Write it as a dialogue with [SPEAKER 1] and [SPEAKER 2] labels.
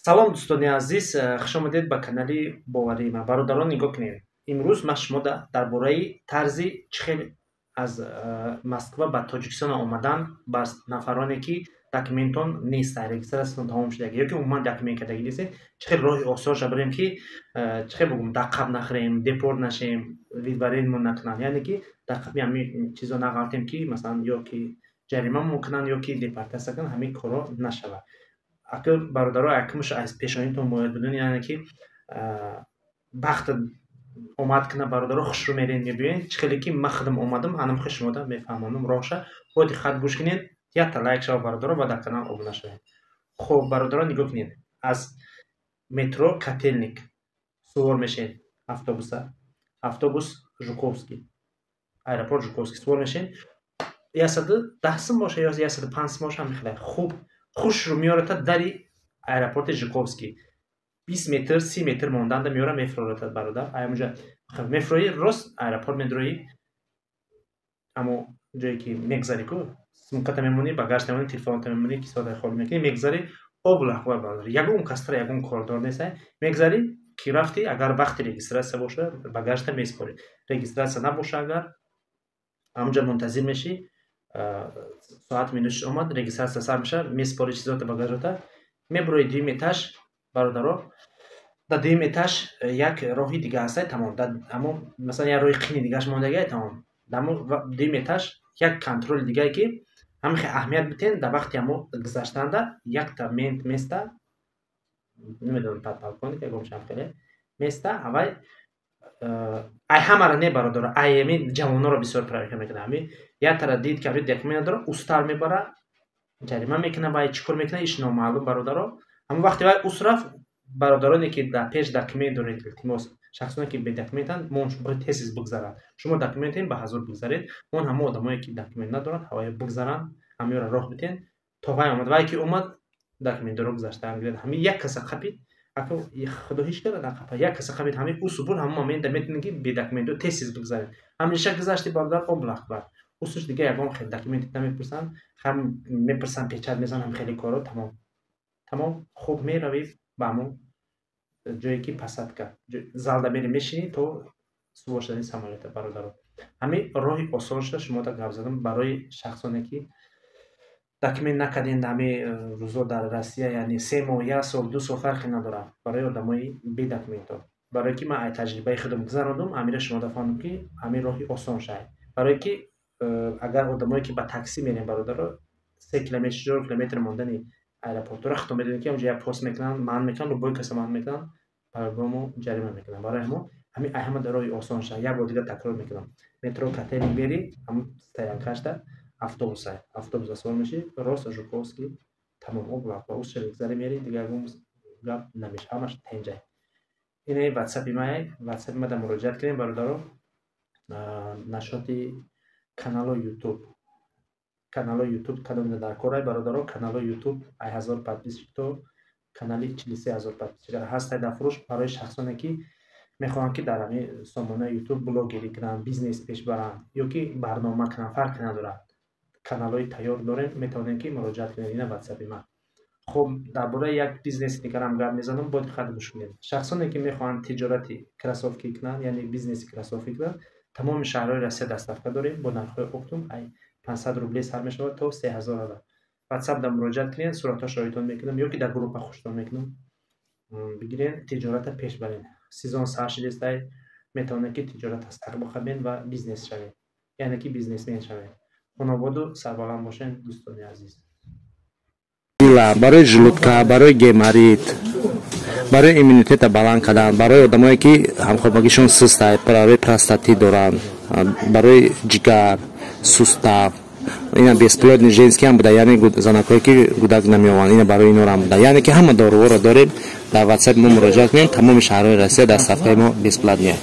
[SPEAKER 1] Салом, дӯстони азиз, хуш омадед ба канали Боварии ман. Бародарон, нигоҳ кунед, имрӯз ман шумо дар бораи тарзи чӣ хел аз Москва ба Тоҷикистон омадан ба нафароне, ки документон нест, регистратсиятон тамом шудаги ё ки умуман документ кардаги нестед, чӣ хел роҳи осонша барем, ки чӣ хел бугум, дар қаб нахӯрем, депорт нашем, выдворение мон накунанд, яъне ки дар қаби ҳамин чизо нағалтем, ки масалан ё ки ҷаримамон кунанд, ё ки депортатсия кунанд, ҳамин корҳо нашавад. Ака, бародаро, якумш аз пешонитон бояд бидонед, яъне ки бахт омад кина, бародаро, хушрӯ мерен, мебиёед. Чӣ хеле ки ман худам омадам, ҳанам хел шумода мефаҳмонам роҳша. Бо диққат гӯш кунед, якта лайк шава, бародаро, ва дар канал обуна шавед. Хуб, бародаро, нигоҳ кунед, аз метро Котельники сувор мешавед автобуса, автобус Жуковский, аэропорт Жуковский сувор мешавед, 110 сум боша ё 105 сум боша, ҳамин хеле хуб хушрӯ меоратад дари аэропорти Жуковский. 20 метр, 30 метр монданда меора, мефуроратад, бародар. Аймуҷа мефуроӣ, рост аэропорт медуроӣ, амо ҷое ки мегзарӣ ку, сумката мемонӣ, багажта мемонӣ, телефонта мемонӣ, кисота холӣ мекунӣ, мегзарӣ. Облахва, бародар, ягон кастара, ягон кордор нест. Мегзарӣ ки рафтӣ, агар вақти регистратсия боша, багажта меспорӣ, регистратсия набоша агар, ҳамунҷа мунтазир мешӣ. Соат минутш омад, регистратсия сар мешавад, меспорӣ чизота, багажота, мебурои дуюм этаж. Бародаро, дар дуюм этаж як роҳи дига ҳастай, тамом. Амо масалан як роҳи қини дигааш мондагиай, тамом. Дар дуюм этаж як контроли дигае, ки ҳамин хел аҳамият битен: дар вақти ҳамо гузаштанда якта мент места, намедонам, подполковник ягон чанд хеле места. Авай ай ҳамара не, бародаро, ай ами ҷавононро бисёр проверка мекунад. Ами яктара дид, ки ами документ надора, устар мебара, ҷарима мекунад. Вай чӣ кор мекунад, иш номаълум, бародаро. Ҳамон вақте вай ус рафт, бародароне, ки дар пеш документ доред, илтимос, шахсоне, ки бедокументанд, мон бояд тез бигзаранд. Шумо документен, ба ҳазур бигзаред. Мон ҳамон одамое, ки документ надоранд, ҳавоя бигзаранд, ҳамёро роҳ битен, то вай омад. Вай ки омад, документдоро гузаштаам гиред. Ҳамин як каса қапид, ако худо ҳеҷ кара нақапа, як каса қапид, ҳамин усубур ҳамон момента метавонед, ки бедокументдо тез бигзаред. Ҳамеша гузашти, бародар, облах бар усуш, дига ягон хел документи намепурсанд, ҳам мепурсанд, печать мезананд, ҳам хеле коро, тамом, тамом. Хуб, меравӣ ба ҳамон ҷое, ки посадка залда, мери, мешинӣ то сувор шудани самолета. Бародаро, ҳамин роҳи осон шуда шумода гап задам барои шахсоне, ки документ накардем ҳамин рӯзо дар Россия, яъне 3 моҳ, як сол, 2 сол, фарқе надорад, барои одамои бедокументҳо. Барое ки ман ай таҷрибаи худам гузарондум, ҳаминро шумода фаҳмдам, ки ҳамин роҳи осон шавад. Барое ки агар одамое, ки ба таксӣ мерем, бародаро, 3 километр, 4 километр мондани аэропортҳоро худтон медонед, ки ҳамҷо як пост мекунанд, манъ мекунанд, любой каса манъ мекунанд, баромо ҷарима мекунанд. Барои ҳамон ҳамин ай ҳама роҳи осон шавад. Як бор дига такрор мекунам: метро Котельники мери, ҳамон стоянкашда автобуса, автобуса савор мешӣ, рост Жуковский, тамом, облак ва усша мегзари, мери, дига ягон гап намешавад, ҳамаш тенҷай. Ине ватсапи май, ватсапи мада муроҷиат кунем, бародаро. Нашоти канало Ютуб, канало Ютуб кадом дар корай, бародаро? Канало Ютуб ай 1000 подписчик то канали 43 000 подписчик ҳастай дар фурӯш, барои шахсоне, ки мехоҳанд, ки дар ҳамин сомонаи Ютуб блогерӣ кунанд, бизнес пеш баранд ё ки барнома кунанд, фарқе надорад. Каналҳои тайёр дорем, метавонем, ки муроҷиат кунед. Ина ватсапи ман. Хуб, дар бораи як бизнеси дигарам гап мезанам, бо диққат гӯш кунед. Шахсоне, ки мехоҳанд тиҷорати кроссовки кунанд, яъне бизнеси кроссовки кунанд, тамоми шаҳрҳои Россия доставка дорем бо нархҳои оптом, ай 500 рубле сар мешавад то 3000 рубл. Ватсап да муроҷиат кунед, суратҳошро роитон мекунам ё ки дар группа хуштон мекунам. Бигирен, тиҷората пеш барен. Сезон сар шидестай, метавонед, ки тиҷората сар бихабен ва бизнес шавед, яъне ки бизнесмен шавед. Хонободу сарбаланд бошед, дӯстони азиз.
[SPEAKER 2] Барои желудка, барои геморрит, барои иммунитета баланд кардан, барои одамое, ки ҳамхобагишон систай, барои простатит доранд, барои ҷигар, сустав. Ина бесплодный женский ҳам буда, яъне занакҳое, ки гудак намеованд, ина барои инорам буда. Яъне ки ҳама доруҳоро дорем. Дар ватсапи мо муроҷиат кунем, тамоми шаҳрҳои Россия доставкаи мо бесплатный.